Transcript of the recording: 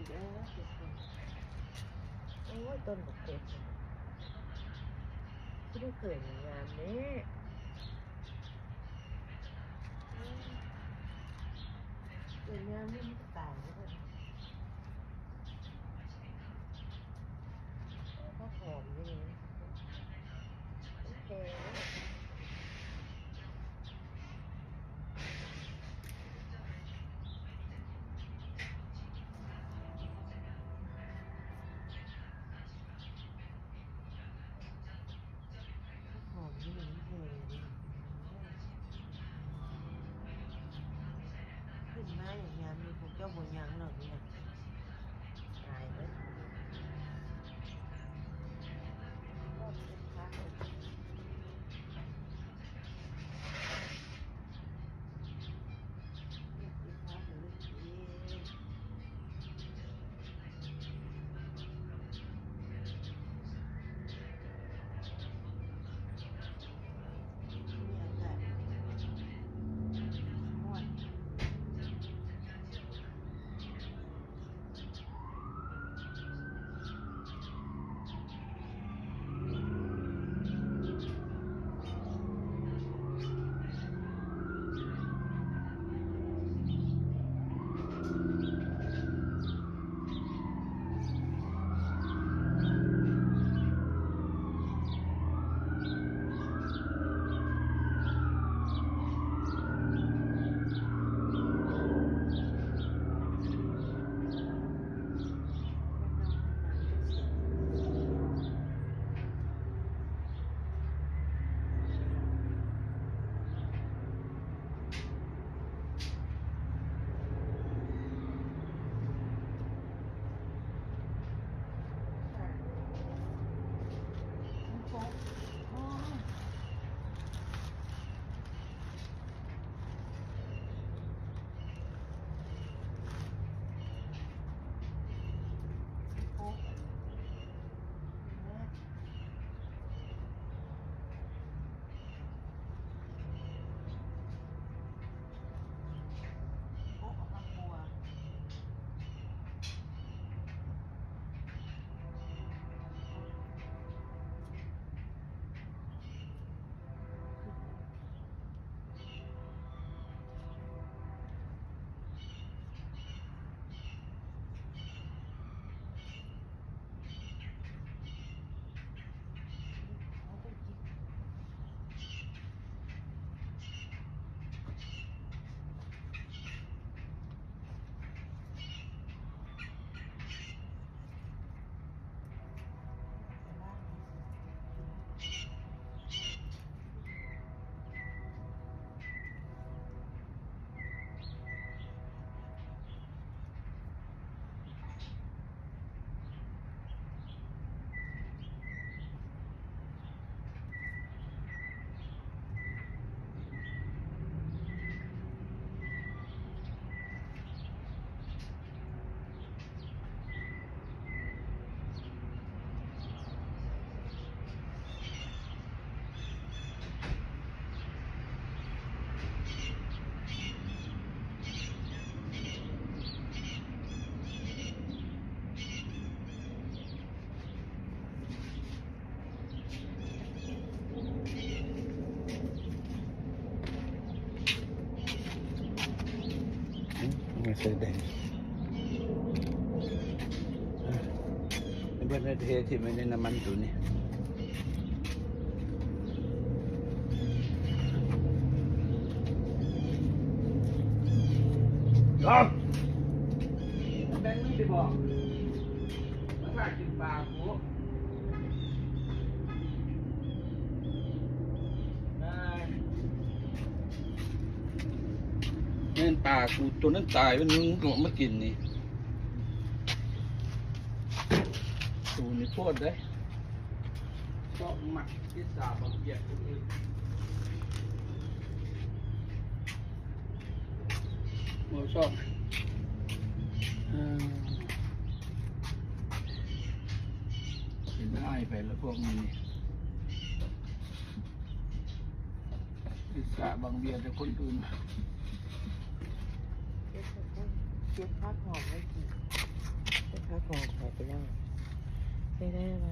ໂອ້ຍ ຕົ້ນບັກເຂດ ຄືໄດ້ເກີດງາມແທ້ ເກີດງາມນີ້ມັນຕາຍແລ້ວ ຜັກຫອມນີ້ ຂຶ້ນມາຢ່າງງາມນີ້ ພວກເຈົ້າບໍ່ຍັງດອກນີ້ນະ ຕາຍເບິດ. ອືມ ໃສ່ແດງ ເບິ່ງ ເທຖິ້ມໄວ້ໃນນ້ຳມັນໂຕນີ້. ແບ່ງມືຊິບອກ ມາຖ້າກິນປາກູ. ແມ່ນປາກູ ໂຕນັ້ນຕາຍ ມັນ ມັນກໍມາກິນນີ້ ໂຕນີ້ໂພດເດ້. ຊອກມັກອິດສາບັກວຽດຄົນອື່ນ ບໍ່ຊອກ ເອີ ເປັນອ້າຍໄປລະພວກນີ້ ອິດສາບັກວຽດແຕ່ຄົນອື່ນ ເກັບຜັກຫອມໄວ້ກິນ. ຂອງຂ້ອຍພີ່ນ້ອງ ໄດ້ໄດ້ວ່າ